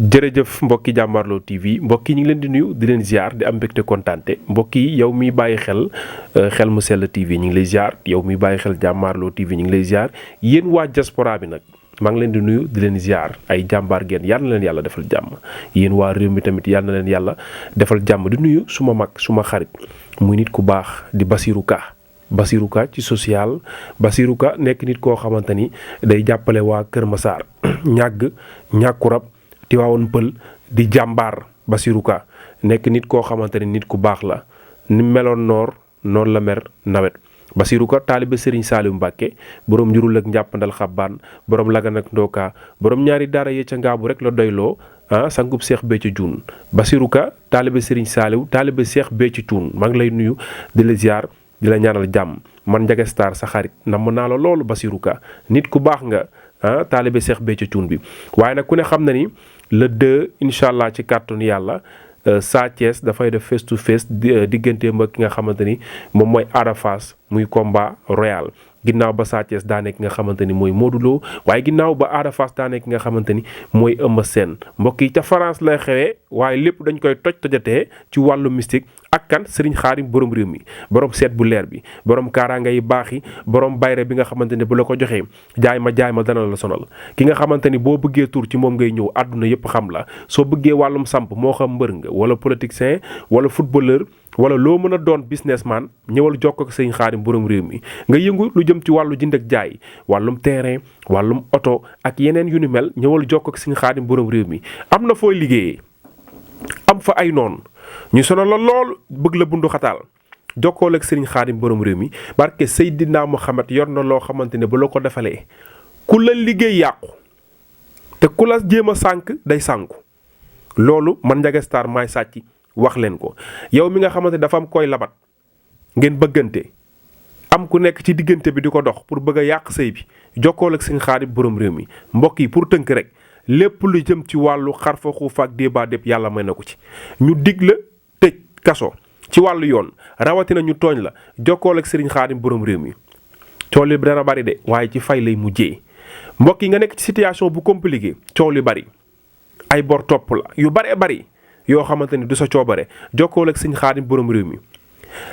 jërëjëf mbokki jàmmaarloo TV mbokk yi ñu ngi leen di nuyu di leen ziar di am mbégte kontaante mbokk yi yow miy bàyyi xel mu sell TV ñu ngi lay ziar yow miy bàyyi xel jàmmaarloo TV ñu ngi lay ziar yéen waa diaspora bi nag maa ngi leen di nuyu di leen ziar ay jàmbaar ngeen yal na leen yàlla defal jàmm yéen waa réew mi tamit yal na leen yàlla defal jàmm di nuyu suma mag suma xarit muy nit ku baax di Basirou Ka ci social Basirou Ka nekk nit koo xamante ni day jàppale waa Kër Massar ñàkkurab Tiwaawoon Pël di jàmbaar Basirou Ka nekk nit koo xamante ni nit ku baax la ni meloon noonu la mer nawet Basirou Ka taalibe Serigne Saliou Mbacke borom njurul ak njàppandal xabbaan borom lagan ak ndooka borom ñaari daara yee ca ngaabu rek la doyloo sangub Seex Béthio Thioune Basirou Ka taalibe Serigne Saliou taalibe Seex Béthio Thioune maa ngi lay nuyu di la ziar di la ñaanal jàmm man Ndiaga Star sa xarit namm naa la loolu Basirou Ka nit ku baax nga taalibe Seex Béthio Thioune bi waaye nag ku ne xam na ni le 2 incha allah ci kàttanu yàlla Sa Thiès dafay def face to face digganteem ak ki nga xamante ni moom mooy Ada Fass muy combat royal ginnaaw ba Sa Thiès daane ki nga xamante ni mooy Modou Lo waaye ginnaaw ba Ada Fass daane ki nga xamante ni mooy Eumeu Sène mbokk yi ca France lay xewee waaye lépp dañ koy tojatee ci wàllu mystique ak kan Serigne Khadim borom réew mi borom seet bu leer bi borom kaaraanga yi baax yi borom bayre bi nga xamante ni bu la ko joxee jaay ma dana la sonal ki nga xamante ni boo bëggee tur ci moom ngay ñëw àdduna yëpp xam la soo bëggee wàllum samp moo xam mbër nga wala politicien wala footballeur wala loo mën a doon businessman ñëwal jokk ak Serigne Khadim borom réew mi nga yëngu lu jëm ci wàllu jënd ak jaay wàllum terrain wàllum oto ak yeneen yu ni mel ñëwal jokk ak Serigne Khadim borom réew mi am na fooy liggéeyee am fa ay noonu ñu sonal la lool bëgg la bundu xataal jokkool ak Serigne Khadim borom réew mi barke Seydina Mohamed yor na loo xamante ne bu la ko defalee ku la liggéey yàqu te ku la jéem a sànk day sànku loolu man Ndiaga Star maay sàcc wax leen ko yow mi nga xamante dafa am koy labat ngeen bëggante am ku nekk ci diggante bi di ko dox pour bëgg a yàq sëy bi jokkool ak Serigne Khadim borom réew mi mbokk yi pour tënk rek lépp lu jëm ci wàllu xarfa xuufa ak débat dépp yàlla may na ko ci ñu dig la tëj kaso ci wàllu yoon rawatina ñu tooñ la jokkool ak Serigne Khadim borom réew mi coow li dana bari de waaye ci fay lay mujjee mbokk yi nga nekk ci situation bu compliqué coow li bari ay bor topp la yu baree bari yoo xamante ni du sa coobare jokkool ak Serigne Khadim borom réew mi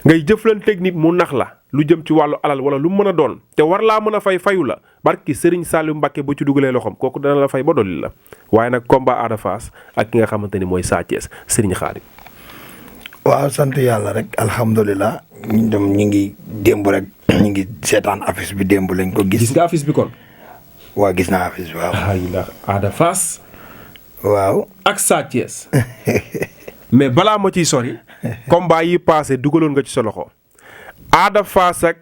ngay jëflanteeg nit mu nax la lu jëm ci wàllu alal wala lu mën a doon te war laa mën a fayu la barki Serigne Saliou Mbacke bu ci dugalee loxoom kooku dana la fay ba dolli la waaye nag combat Ada Fass ak ki nga xamante ni mooy Sa Thiès Serigne Khadim. waaw sant yàlla rek alhamdulilah ñu ngi démb rek ñu ngi seetaan affiche bi démb lañ ko gis. gis nga affiche bi kon. waaw gis naa affiche bi waaw. ndax Ada Fass. waaw ak Sa Thiès. mais balaa ma ciy sori. combat yi passé dugaloon nga ci sa loxo. Ada Fass ak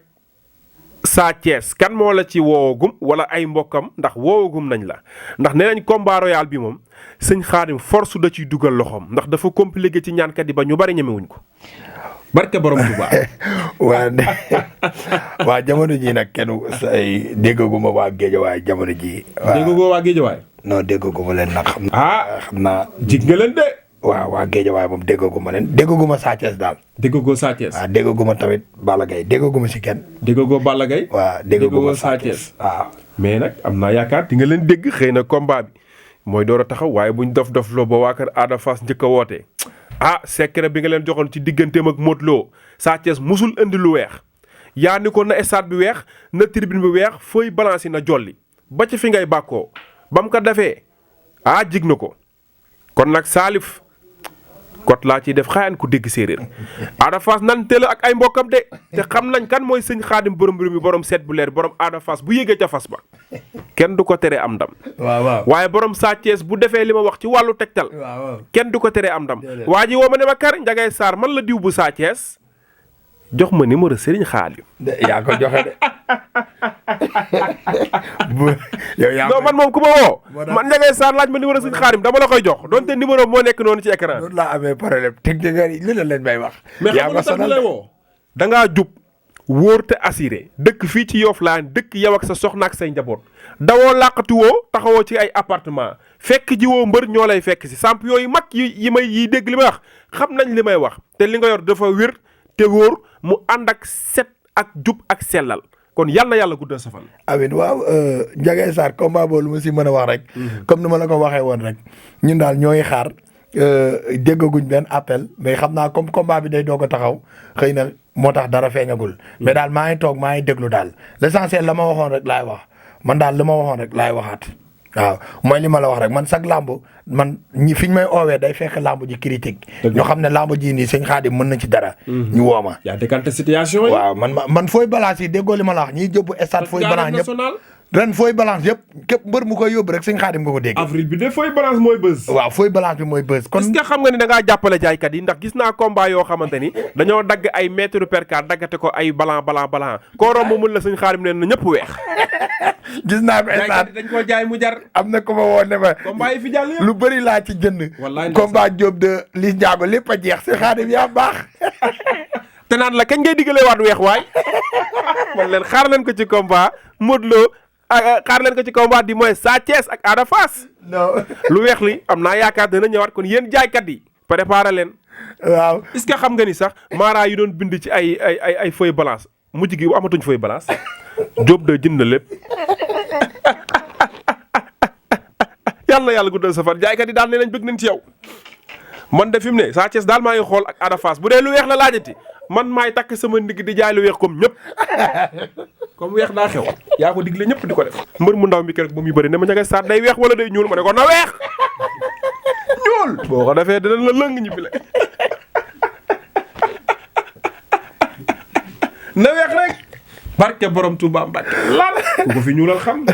Sa Thiès kan moo la ci woowagum wala ay mbokkam ndax woowagum nañ la ndax nee nañ combat royal bi moom sëñ Khadim force da ciy dugal loxoom ndax dafa compliqué ci ñaankat yi ba ñu bari ñemewuñ ko. barke borom Tuubaa. waa jamono ji nag kenn say déggaguma waa Géejawaay jamono ji. déggagoo waa Géejawaay. non déggaguma leen nag. xam naa jig nga leen de. waaw waa Géejawaay moom déggaguma leen déggaguma Sa Thiès daal. déggagoo Sa Thiès. waaw déggaguma tamit Balla Gaye déggaguma si kenn. déggagoo Balla Gaye. waaw déggaguma Sa Thiès waaw. mais nag am naa yaakaar di nga leen dégg xëy na combat bi mooy door a taxaw waaye buñ dof loo ba waa kër Ada Fass njëkk a wootee secret bi nga leen joxoon ci digganteem ak Modou Lo Sa Thiès musul indi lu weex yaa ni ko na stade bi weex na tribune bi weex feuille balance yi na jolli ba ci fi ngay bàkkoo ba mu ko defee jig na ko kon nag Salif kot laa ciy def xayaan ku dégg séeréer Ada Fass nan teel ak ay mbokkam de te xam nañ kan mooy sëñ Khadim borom réew mi borom seet bu leer borom Ada Fass bu yégee ca fas ba kenn du ko teree am ndam. waaw waaye borom Sa Thiès bu defee li ma wax ci wàllu tegtal. kenn du ko teree am ndam. waa ji woo ma ne ma kar Ndiaga Star man la diw bu Sa Thiès jox ma numéro Serigne Khadim. yaa ko joxe de. non man moom ku ma woo. man Ndiaga Star laaj ma numéro Serigne Khadim dama la koy jox donte numéro moo nekk noonu ci écran. loolu laa amee problème technique yi li la leen may wax. mais xam nga sax lay woo. da ngaa jub wóor te assuré dëkk fii ci Yoff laan dëkk yow ak sa soxna ak say njaboot dawoo làqati woo taxawoo ci ay appartement fekk ji woo mbër ñoo lay fekk si samp yooyu mag yi dégg li may wax xam nañ li may wax te li nga yor dafa wér te wóor mu ànd ak set ak jub ak sellal kon yal na yàlla guddal sa fan. amiin waaw Ndiaga Sarr combat boobu lu ma si mën a wax rek. comme ni ma la ko waxee woon rek ñun daal ñooy xaar déggaguñ benn appel mais xam naa comme combat bi day doog a taxaw xëy na moo tax dara feeñagul. mais daal maa ngi toog maa ngi déglu daal l'essentiel la ma waxoon rek laay wax man daal li ma waxoon rek laay waxaat. waaw mooy li ma la wax rek man sax làmb man fi ñu may oowee day fekk làmb ji critique ñoo xam ne làmb ji nii sëñ Xaadim mën na ci dara. ñu woo ma. yaa décanté situation yi. waaw man fooy balance yi déggoo li ma la wax ñiy jëbbu stade fooy balance ñëpp ren fooy balance yëpp képp mbër mu koy yóbbu rek sëñ Xaadim nga ko dégg. avril bi de fooy balance mooy buzz. waaw fooy balance bi mooy buzz. kon est-ce que xam nga ni da ngaa jàppale jaaykat yi ndax gis naa combat yoo xamante ni dañoo dagg ay mètre percale daggate ko ay balan koo romb mun la sëñ Xaadim neen na ñëpp weex. gis naa ko instant dañ koo jaay mu jar. am na ko ma woon ne ma. combat yi fi jàll yëpp lu bëri laa ci jënd. wallaay combat Diop de Liss Ndiago lépp a jeex si Xaadim yaa baax. te naan la kañ ngay diggalee waat weex waay. man leen xaar leen ko ci combat Modou Lo xaar leen ko ci combat di mooy Sa Thiès ak Ada Fass. non. lu weex li am naa yaakaar dina ñëwaat kon yéen jaaykat yi préparé leen. waaw est-ce que xam nga ni sax maara yi doon bind ci ay feuille balance mujj gi amatuñ feuille balance. Diop de jënd na lépp. yàlla na yàlla guddal sa fan jaaykat yi daal ne nañ bëgg nañ ci yow. man de fi mu ne Sa Thiès daal maa ngi xool ak Ada Fass bu dee lu weex la laajati man maay takk sama ndigg di jaay lu weex comme ñëpp. comme weex daa xew. yaa ko digle ñëpp di ko def. mbër mu ndaw mi keroog ba muy bëri ne ma Ndiaga Sarr day weex wala day ñuul ma ne ko na weex. ñuul boo ko defee dinañ la lëng ñibbi la. na weex rek. barke borom Touba Mbacke lan ku ko fi ñuulal xam.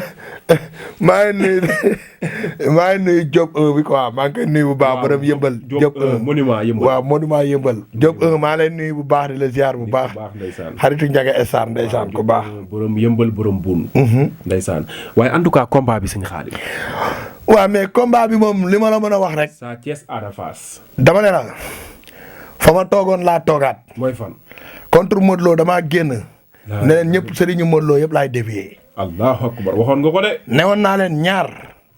maa ngi nuyu Diop 1 bi quoi maa ngi koy nuyu bu baax borom yëmbal. Diop 1 monument yëmbal waaw monument yëmbal. Diop 1 maa lay nuyu bu baax di la ziar bu baax. xaritu Ndiaga Sarr ndeysaan ku baax. borom yëmbal borom buun. ndeysaan waaye en tout cas combat bi sëñ Xaadim. waaw mais combat bi moom li ma la mën a wax rek. Sa Thiès Ada Fass. dama ne la fa ma toogoon laa toogaat. mooy fan. contre Modou Lo damaa génn. ne leen ñëpp sëriñu Modou Lo yëpp laay dévier. allahu akbar waxoon nga ko de. newoon naa leen ñaar.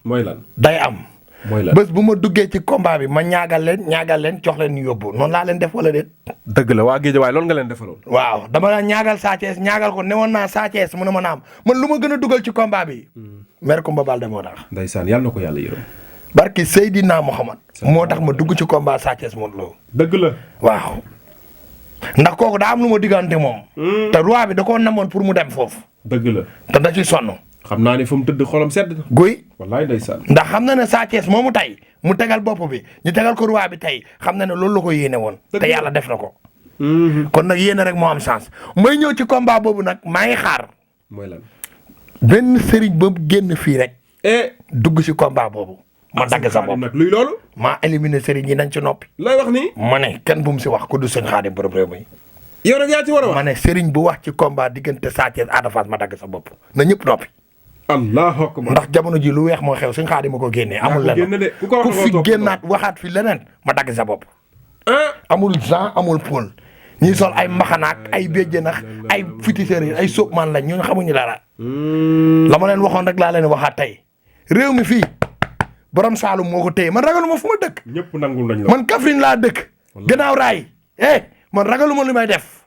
mooy lan day am. mooy lan bés bu ma duggee ci combat bi ma ñaagal leen jox leen ñu yóbbu noonu laa leen def wala déet. dëgg la waa Géejawaay loolu nga leen defaloon. waaw dama la ñaagal Sa Thiès ñaagal ko newoon naa Sa Thiès mu ne ma naam man lu ma gën a dugal ci combat bi. mer Kumba Balde moo tax. ndeysaan yàlla na ko yàlla yërëm. barki Seydina Muhammad moo tax ma dugg ci combat Sa Thiès Modou Lo. dëgg la waaw. ndax kooku daa am lu ma diggante moom. te roi bi da koo namoon pour mu dem foofu. dëgg la te da ci sonn. xam naa ne fa mu tëdd xolam sedd na. guy. wallaay ndeysaan. ndax xam na ne Sa Thiès moomu tey mu tegal bopp bi ñu tegal ko roi bi tey xam na ne loolu la ko yéene woon. te yàlla def na ko. kon nag yéene rek moo am chance mooy ñëw ci combat boobu nag maa ngi xaar. mooy lan. benn sëriñ ba génn fii rek. dugg ci combat boobu. ma dagg sa bopp nag luy loolu. maa éliminé sëriñ yi nañ ci noppi. looy wax nii. ma ne kenn bu mu si wax ku du sëñ Xaadim borom réew mi. yow rek yaa ci war a wax. ma ne sëriñ bu wax ci combat diggante Sa Thiès Ada Fass ma dagg sa bopp na ñëpp noppi. allahu akbar. ndax jamono ji lu weex moo xew sëñ Xaadim ma ko génnee. amul leneen ku fi génnaat waxaat fi leneen ma dagg sa bopp. amul Jean amul Paul ñi sol ay mbaxanaak ay béjjénax ay féticheurs yi ay sóobmaan lañ ñun xamuñu dara. la ma leen waxoon rek laa leen waxaat tey réew mi fii borom Saalum moo ko téye man ragaluma fu ma dëkk. ñëpp nangul nañ la. man Kaffrine laa dëkk. gannaaw raay man ragaluma lu may def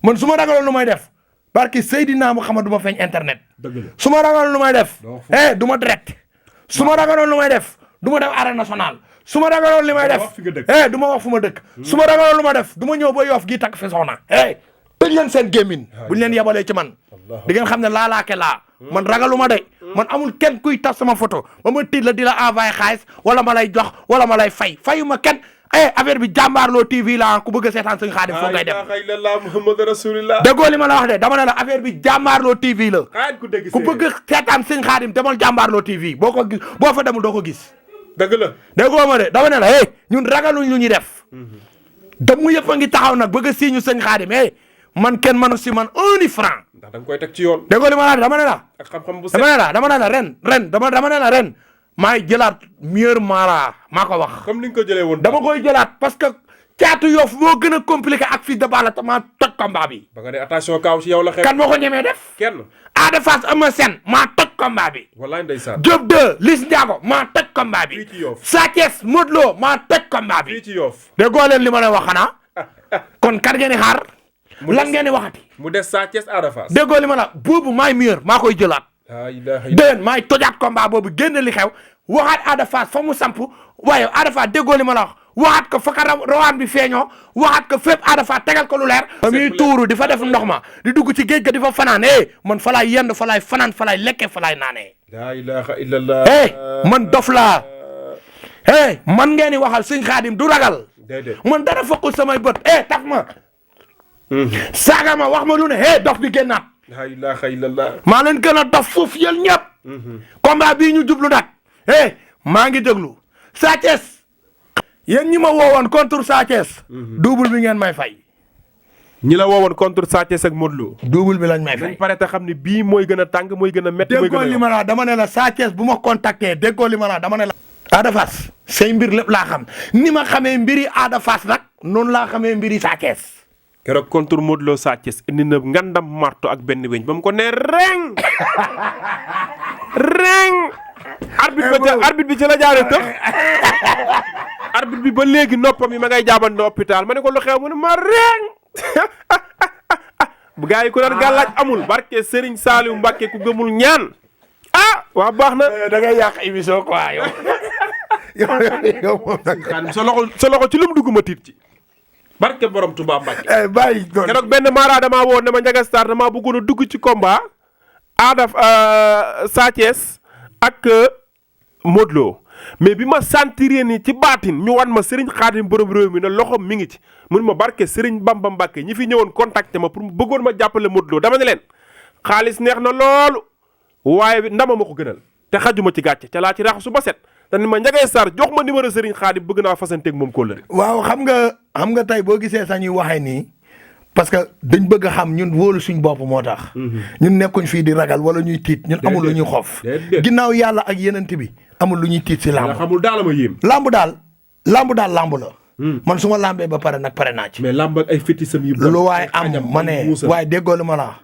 man su ma ragaloon lu may def barki Seydina Muhammad du ma feeñ internet. dëgg la su ma ragaloon lu may def. du ma direct. su ma ragaloon lu may def du ma def arène nationale. su ma ragaloon li may def du ma wax fu ma dëkk. su ma ragaloon lu ma def du ma ñëw ba Yoff gi takk fi soxna. tëj leen seen gémmiñ buñ leen yabalee ci man di ngeen xam ne laalaake laa man ragaluma de man amul kenn kuy tas sama photo ba ma tiit la di la envoyé xaalis wala ma lay jox wala ma lay fay fayuma kenn affaire bi jàmbaarloo TV la ku bëgg a seetaan sëñ Xaadim foo ngay dem déggoo li ma la wax de dama ne la affaire bi jàmbaarloo TV la ku bëgg a seetaan sëñ Xaadim demal jàmbaarloo TV boo fa demul doo ko gis dëgg la déggoo ma de dama ne la ñun ragaluñ lu ñuy def damu yëpp a ngi taxaw nag bëgg a siiñu sëñ Xaadim man kenn mënu si man 1 franc. ndax da nga koy teg ci yoon. déggoo li ma la dama ne la. ak xam-xam bu set dama ne la ren maay jëlaat meilleur mara maa ko wax. comme ni nga ko jëlee woon. dama koy jëlaat parce que caatu Yoff moo gën a compliqué ak Fils de Balla te maa toj combat bi. ba nga ne attention kaaw ci yow la xew. kan moo ko ñemee def. kenn. Ada Fass Eumeu Sène maa toj combat bi. wallaay ndeysaan. Diop 2 Liss Ndiago maa toj combat bi. fii ci Yoff. Sa Thiès Modou Lo maa toj combat bi. fii ci Yoff. déggoo leen li ma leen wax xanaa kon kan ngeen di xaar lan ngeen di waxati. mu des Sa Thiès Ada Fass. déggoo li ma la boobu maay meilleur maa koy jëlaat. déwén maay tojaat combat boobu génn li xew waxaat Ada Fass fa mu samp waaye Ada Fass déggoo li ma la waxaat ko fa ka rawaan bi feeñoo waxaat ko fépp Ada Fass tegal ko lu leer. ba muy tuuru di fa def ndox ma di dugg ci géej ga di fa fanaan man fa laay yend fa laay fanaan fa laay lekkee fa laay naanee. la ilaha illallah. man dof laa. man ngeen di waxal sëñ Xaadim du ragal. man dara fokkul samay bët taf ma. saaga ma wax ma lu ne dof bi génnaat. la ilaha illallah. maa leen gën a dof suuf yéen ñëpp. combat bii ñu jublu nag. maa ngi déglu Sa Thiès. yéen ñi ma woowoon contre Sa Thiès. double bi ngeen may fay. ñi la woowoon contre Sa Thiès ak Modou Lo. double bi lañ may fay. dañ pare te xam ne bii mooy gën a tàng mooy gën a métti. mooy gën a déggoo li ma la dama ne la Sa Thiès bu ma contacté déggoo li ma la dama ne la. Ada Fass say mbir lépp laa xam ni ma xamee mbiri Ada Fass nag noonu laa xamee mbiri Sa Thiès. keroog contre Modou Lo Sa Thiès indi na ngandam marto ak benn weñ ba mu ko nee reng. reng. arbitre bi ci la jaaree tëx. arbitre bi ba léegi noppam yi ma ngay jaabante hôpital ma ne ko lu xew mu ne ma reng. bu gars yi ku naan gàllaaj amul barke Serigne Saliou Mbacke ku gëmul ñaan. waa baax na. da ngay yàq émission quoi yow. yow moom nag. sa loxo ci lu mu dugg ma tiit ci. barke borom Touba Mbacke. bàyyi doon keroog benn mara damaa woo ne ma Ndiaga Star damaa bëggoon a dugg ci combat. Ada Sa Thiès ak Modou Lo mais bi ma sentiree ni ci baatin ñu wan ma Serigne Khadim borom réew mi ne loxom mi ngi ci mun ma barke Serigne Bamba Mbacke ñi fi ñëwoon contacter ma pour bëggoon ma jàppale Modou Lo dama ne leen xaalis neex na loolu waaye ndama ma ko gënal te xajuma ci gàcce ca laa ci raxasu ba set te ni ma Ndiaga Star jox ma numéro Serigne Khadim bëgg naa fasanteeg moom kóllëre. waaw xam nga tey boo gisee sax ñuy waxee nii parce que dañ bëgg a xam ñun wóolu suñ bopp moo tax. ñun nekkuñ fii di ragal wala ñuy tiit ñun amul lu ñuy xoof. ginnaaw yàlla ak yenent bi amul lu ñuy tiit si lamb. xamul daal ma yéem. lamb daal lamb la. man su ma lambee ba pare nag pare naa ci. mais lamb ak ay fétisam yu. lu waaye am ma ne waaye déggoo lu ma la.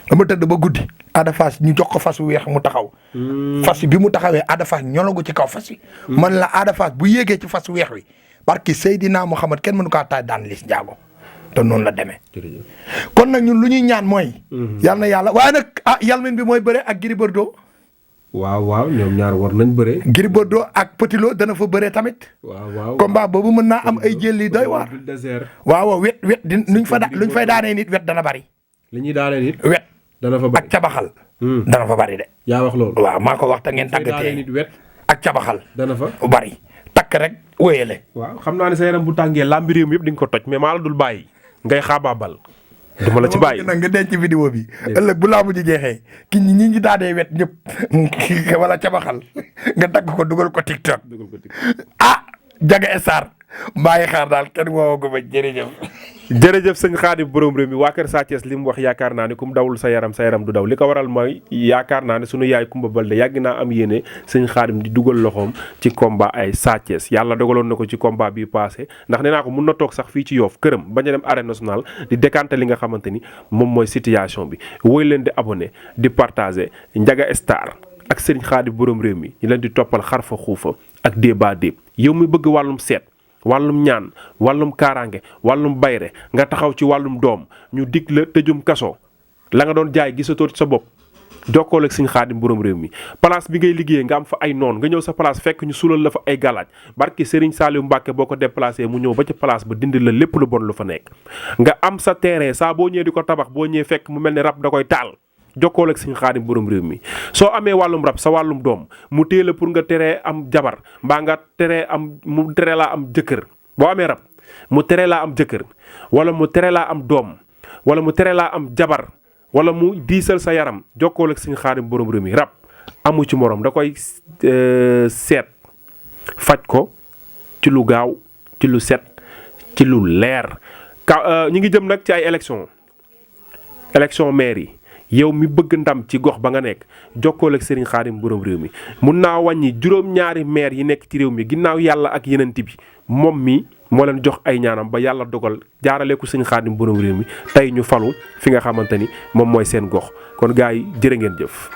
dama tëdd ba guddi. Ada Fass ñu jox ko fas wu weex mu taxaw. fas bi mu taxawee Ada Fass ñolagu ci kaw fas wi. man la Ada Fass bu yéegee ci fas weex wi barki Seydina Muhammad kenn mënu kaa taay daan Liss Ndiago te noonu la demee. kon nag ñun lu ñuy ñaan mooy. yal na yàlla waaye nag yalmin bi mooy bëre ak Gris Bordeaux. waaw ñoom ñaar war nañ bëre. Gris Bordeaux ak Petit Lo dana fa bëre tamit. waaw combat boobu mën naa am ay jël yi doy waar. waaw wet luñ fay daanee nit wet dana bari. li ñuy daanee nit. wet dana fa bari ak cabaxal. dana fa bari de. yaa wax loolu. waaw maa ko wax te ngeen tàggatee nit wet ak cabaxal. dana fa bari takk rek wéyale. waaw xam naa ne sa yaram bu tàngee làmbi réew mi yëpp di nga ko toj mais maa la dul bàyyi ngay xaabaabal. duma la ci bàyyi nag nga denc vidéo bi ëllëg bu laamu ji jeexee ki ñi ngi daanee wet ñëpp wala cabaxal nga dagg ko dugal ko TikTok. Ndiaga Star bàyyi xaar daal kenn woowu ko ba jërëjëf sëñ Khadim borom réew mi waa kër Sa Thiès li mu wax yaakaar naa ne kum dawul sa yaram du daw li ko waral mooy yaakaar naa ne sunu yaay Kumba Balde yàgg naa am yéene sëñ Khadim di dugal loxoom ci combat ay Sa Thiès yàlla dogaloon na ko ci combat bi passé ndax nee naa ko mun na toog sax fii ci Yoff këram bañ a dem arène nationale di décanter li nga xamante ni moom mooy situation bi woy leen di abonné di partager Ndiaga Star ak sëñ Khadim borom réew mi ñu leen di toppal xarfa xuufa ak débat déeb yow mi bëgg wàllum seet wàllum ñaan wàllum kaaraange wàllum bayre nga taxaw ci wàllum doom ñu dig la tëjum kaso la nga doon jaay gisatoo sa bopp jokkool ak Sëñ Xaadim borom réew mi place bi ngay liggéeyee nga am fa ay noon nga ñëw sa place fekk ñu sulal la fa ay galaaj barki Serigne Saliou Mbacke boo ko déplacé mu ñëw ba ca place ba dindi la lépp lu bon lu fa nekk nga am sa terrain saa boo ñëwee di ko tabax boo ñëwee fekk mu mel ni rab da koy taal jokkool ak Sëñ Xaadim borom réew mi soo amee wàllum rab sa wàllum doom mu téye la pour nga teree am jabar mbaa nga teree mu tere laa am jëkkër boo amee rab mu tere laa am jëkkër wala mu tere laa am doom wala mu tere laa am jabar wala mu diisal sa yaram jokkool ak Sëñ Xaadim borom réew mi rab amu ci morom da koy seet faj ko ci lu gaaw ci lu set ci lu leer ñi ngi jëm nag ci ay élection maire yi yow mi bëgg ndam ci gox ba nga nekk jokkool ak Serigne Khadim borom réew mi mun naa wàññi juróom-ñaari maire yi nekk ci réew mi ginnaaw yàlla ak yeneen bi moom mi moo leen jox ay ñaanam ba yàlla dogal jaarale ko Serigne Khadim borom réew mi tey ñu falu fi nga xamante ni moom mooy seen gox kon gars yi jërë ngeen jëf.